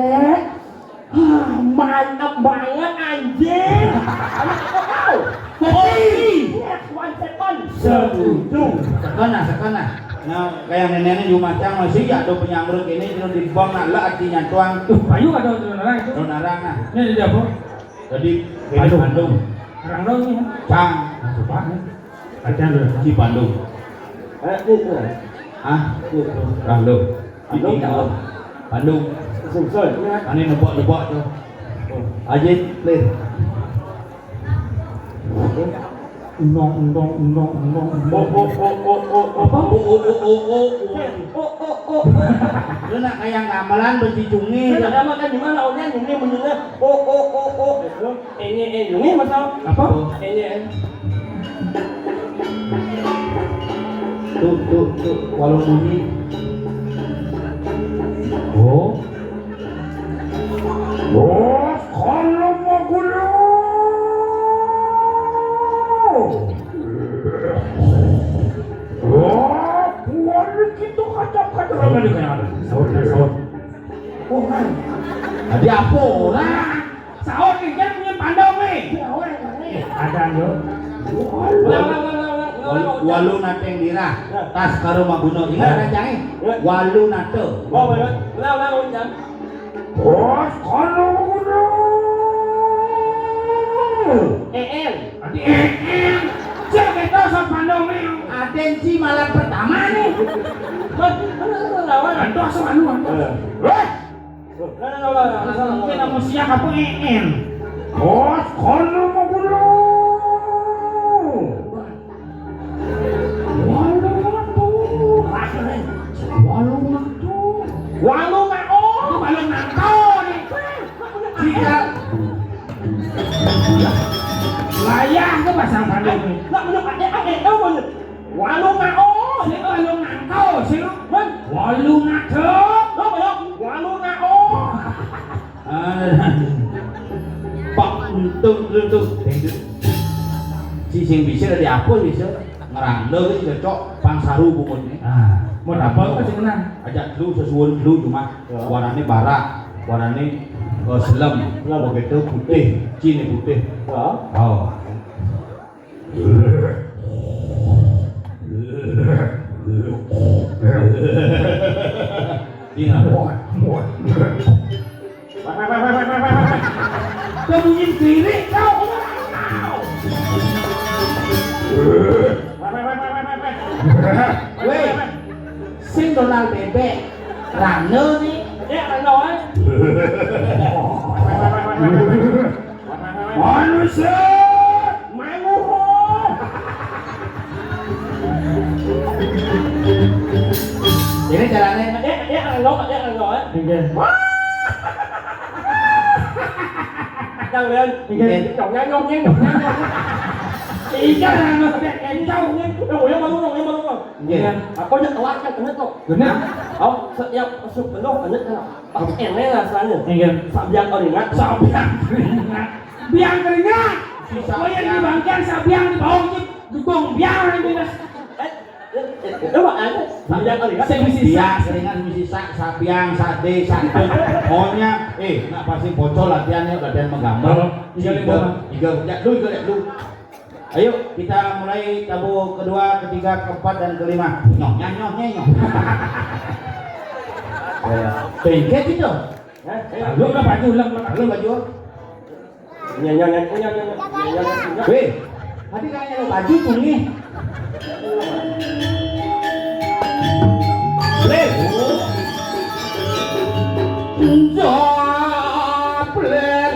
Ah, mantap banget, anjing. Enak apa kau? Kopi. Yes, one second. Setuju. Sekolah, sekolah. Nah, kayak neneknya juga macam masih ya ada penyangkrut ini, terus di bawah nak lah artinya tuang. Tuh, payu ada orang itu. Orang orang, nah. Ini ada apa? Jadi, ini Bandung. Bandung. Orang dong ini. Cang. Nah, coba, ya. Latihan dulu. Di Bandung. Eh, ini, ini. Hah? Ini, ini. Bandung. Bandung, Ini, Bandung. Bandung. Sumsel, ya. Ane nebak-nebak tuh. Oh. Aja, clear. Undong, undong, undong, undong, undong. Oh, oh, oh, oh, oh, oh. Apa? Oh, oh, oh, oh, oh, oh. Oh, oh, oh, oh. Lu nak kayak gamelan besi cungi. Saya nak gamelan di mana? Oh, ini, ini, ini. Oh, oh, oh, oh. Ini, ini, ini, Mas. Apa? Ini, ini. Tuh, tuh, tuh, walau bunyi. Oh. Oh, kalau mau gula. Oh, buat kita kacau-kacau. Saut, saut. Oh, kan. Tadi apa orang? Saut nih, kan punya pandang nih. Ada, yo. Ulang, ulang, ulang, ulang, ulang, ulang, ulang. Walu nateng dirah, tas karo maguno. Ingat, ya. Rancangnya? Ya. Walu nate. Oh, bener. Ulang, ulang, ulang. Bos, kono kono. E L. Tadi E L. Cek kita sapa nang ning. Atensi malam pertama nih. Mas, mana lu lawan? Antos, anu, antos. Eh. Weh. Loh, mana, mana, mana, mana, mana? Mungkin aku siap apa E L. Bos, kono kono. Walung atu. Walung atu. Walung atu. Walung atu. Jika layah ke pasang pandai ni. Nak mana pandai, pandai tahu mana? Walung atu. Sing walung atu, sing. Walung atu. Lo belum? Walung atu. Ah, Pak, untung, untung, untung. Si sing bisa dari apa bisa? Ngeranda gitu, cocok, pang saru bungut nih. Ah, mau apa sih kena? Ajak lu sesuwun lu cuma. Ya. Warnanya barak, warnanya, eh, selem. Ya. Begitu putih, cini putih. Ya. Oh. Iya. Kau bunyi diri kau. Weh, sing Donald bebek. Rano nih. Ya, Rano, eh. Manusia. Manusia. Ini caranya. Ya, ya, Rano, ya, Rano, eh. Oke. Jangan. Oke. Nyong, nyong, nyong, nyong, nyong. Iya, Rano, kayak kencau. Nyong, nyong, baru, nyong, nyong, baru, nyong. Iya. Aku aja telat kan, kena tuh. Benar. Kau setiap masuk penuh, kena kan? Pasti enak rasanya. Iya. Sabiang keringat. Sabiang keringat. Biang keringat. Bisa. Oh, yang di bangkian sabiang di bawah, Cip. Dukung biang, Cip. Eh, eh, eh, coba aja. Sabiang keringat. Sing bisa. Biang keringat, bisa sa-, sabiang, sade, sade. Pokoknya, eh, nak pasti bocor latihannya, latihan menggambar. Oh, iya, tiga, lima. Tiga, ya, lu, lu, lu. Ayo, kita mulai tabuh kedua, ketiga, keempat, dan kelima. Nyoh, nyah, nyoh, nyeh, nyoh. Ya, ya. Bengket itu. Hah? Lu udah baju, ulang, ulang. Lu baju. Nyah, nyah, nyah, nyah, nyah, nyah, nyah, nyah. Weh, tadi kayaknya lu baju tuh nih. Leh. Jabler.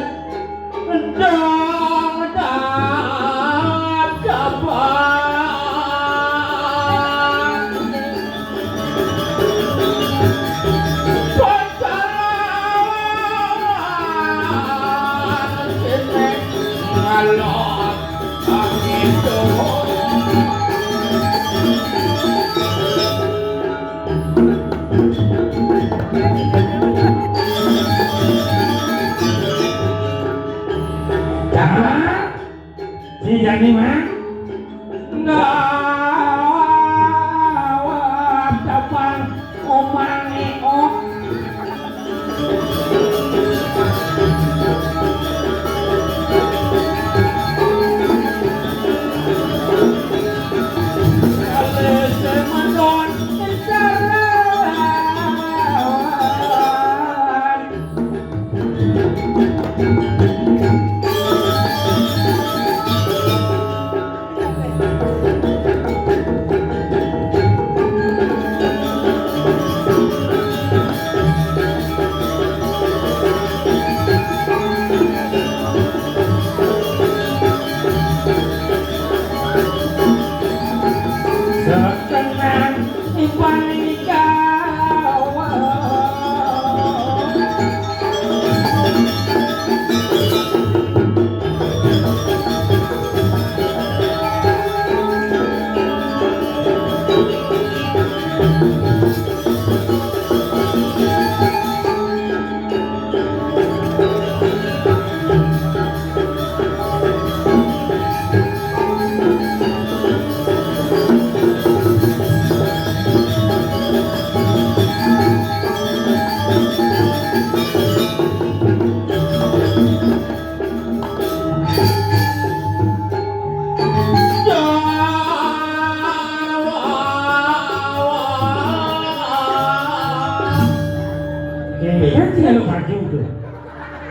Kan sih kalau baju tuh.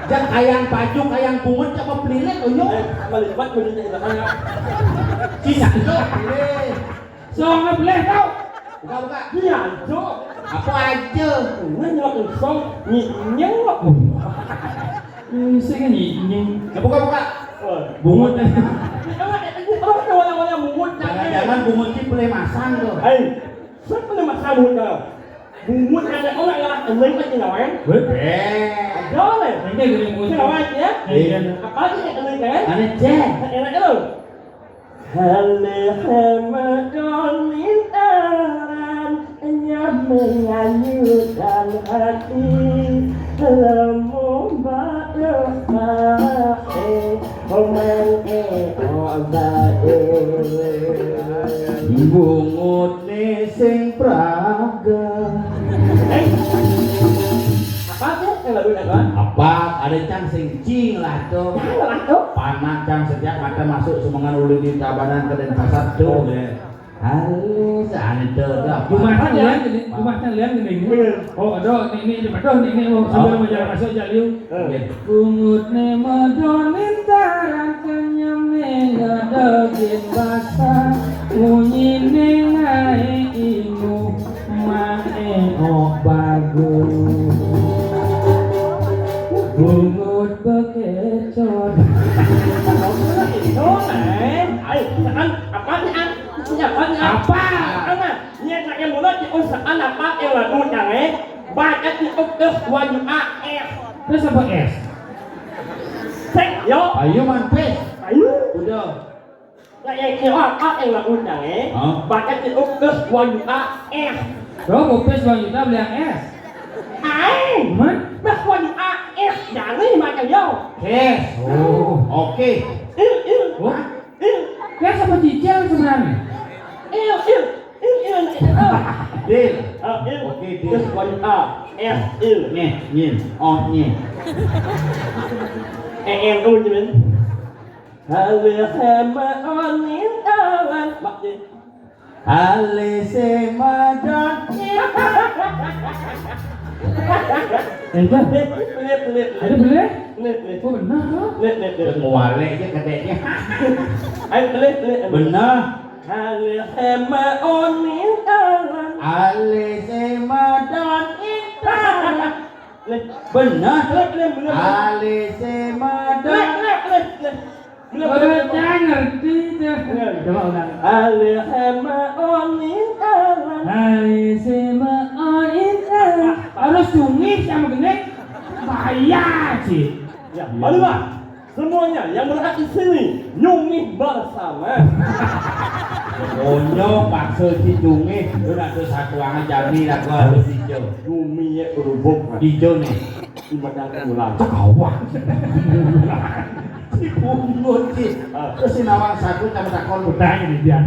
Jang kayang baju, kayang bungut, coba pelilit, oh, yo. Eh, melibat, melibat, itu kan, ya. Cina, yo, boleh. Soalnya boleh tau. Buka, buka. Iya, Jo. Apa aja? Ini nyelak song, nyinyeng. Ini sih kan nyinyeng. Ya, buka, buka. Oh. Bungut. Ini apa, ini apa, warna-warna bungut, jangan. Jangan-jangan bungut ini boleh masang tuh. Hei, siapa nih masang bungut tuh? Bungut ada orang yang lain lagi lawan. Weh. Ada lah. Ini gini bungut. Lawan ya. Iya. Apa sih yang lain kan? Ada cek. Enak lo. Hale hema donintaran nyamenyanyukan hati lemu bae omang e obae. Bungut ne sing praga. Eh, apa tuh yang lagu apa? Apa? Ada cang sing cing lah tuh. Cang lah tuh. Panak cang setiap mata masuk semengan ulu di Tabanan ke Denpasar tuh. Oh, iya. Halus, ane tuh, tuh. Rumah tang liang gini, rumah tang liang gini. Iya. Oh, aduh, ini, ini, aduh, ini, ini, oh, sambil mau jalan masuk, jalan yuk. Eh. Iya. Bungut ne madonin taran kenyam ne ngadegin basah. Bunyi ne ngai inu, mae ok bagus. Bungut bekecot. Itu, eh. Ayo, tekan, apa nih, ah? Ini apa nih, ah? Apa? Apa? Niat nak yang mulut, diusahakan apa yang lagu, eh? Baca di utus wanyu A S. Terus apa S? Sek, yo. Ayo, man, pes. Ayo. Udah. Lah, yang kira apa yang lagu, eh? Hah? Baca di utus wanyu A S. Bro, upis dua juta beli yang S. Aing. Man? Bah, wanyu A S, jadi macam yo. Cash. Oh, oke. Il, il. Wah. Il. Cash apa cicil sebenarnya? Il, il. Il, il. Deal. Ah, il. Oke, deal. Terus wanyu A S, il. Nyeh, nyin. Oh, nyeh. Eh, eh, tuh, Jimin. Hale hema onin awan. Mak, Jimin. Alise madan. Enggak. Lip, lip, lip, lip. Ada boleh? Lip, lip. Oh, benar, loh. Lip, lip, lip. Muale aja kedeknya. Ayo, lip, lip. Benar. Alise maonin taran. Alise madan intaran. Lip. Benar. Lip, lip, lip, lip. Alise madan. Lip, lip, lip, lip. Bener, bener. Bocah ngerti deh. Bener. Coba ulang. Alih sama onin awan. Alih sama onin awan. Harus cungih sama gini. Bahaya sih. Ya, barulah. Semuanya yang berhak di sini, nyungih bersama. Monyok, paksa si cungih. Lu nak tuh satu aja, jami lah gua harus hijau. Nyungih ya, kerubuk, Mas. Hijau nih. Di Padang Bulan. Cakawak. Si bungut, Ci. Ah. Terus si nawang satu tambah takon. Udah, ini dia.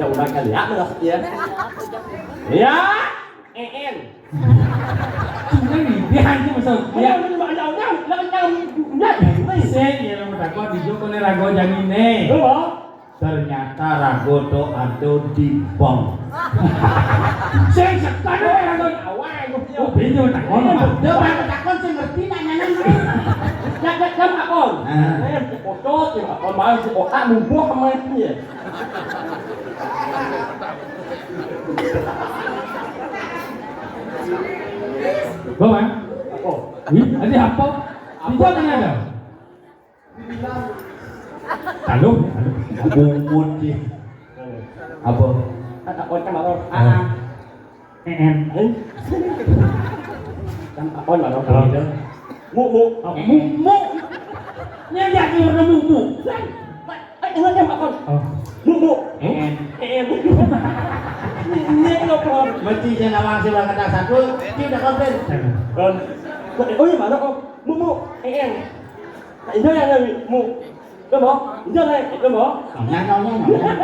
Ya udah kali ya, maksudnya. Ya, E N. Cuma ini dia aja masuk. Ya. Ya, ini mah ada orang, ada orang, ada orang. Sing, ya, nama takon, dijok oleh rago jani ne. Betul. Ternyata rago to ado di bank. Sing sekan wae rago. Awal, oh, beda takon. Dia pakai takon sing ngerti nanya nanya. Jagat jam takon. Nah. Eh, foto, si takon, malah si otak nubuh sama dia. Bawa? Apa? Wih, ada apa? Apa? Di mana ada? Halo, halo. Bungut sih. Apa? Kata kocak maror. Ah. E N. Eh? Kan apa maror? Apa? Mu, mu. Oh, mu, mu. Ini dia di warna mu, mu. San, eh, ini dia apa? Oh. Mu, mu. E N. E N. Ini apa? Mesti saya nawang sih, udah kata satu, dia udah komplain. Kan. Oh, iya, mana kok? Mu, mu. E N. Nah, ini yang mu. Iya, Bang. Iya, Bang. Iya, Bang. Nanya, nanya, nanya.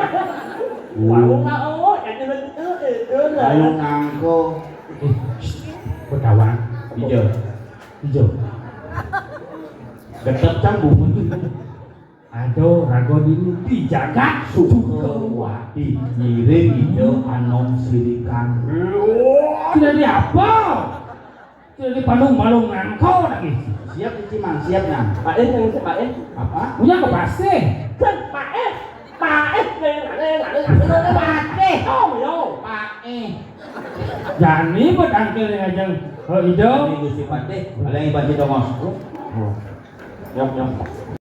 Tahu, tahu. Yang itu, itu, itu, nah. Ayo, nangko. Eh, shh. Berkawan. Hijau. Hijau. Gedeg, cang, bungut. Aduh, rago dini di jagat Sukawati. Ngiring hijau anom sirikan. Sudah di apa? Jadi palung-palung ngangko lagi. Siap, Cicimang, siap, Nang. Pak Eh, yang siap, Pak Eh. Apa? Punya ke pasti. Kan Pak Eh, Pak Eh, yang ada, yang ada, yang ada, yang ada. Pak Eh. Oh, yo. Pak Eh. Jani bertangkil yang ajang. Oh, ijo. Ini Gusti Patih, ada yang Pak Citongos. Oh. Yuk, yuk.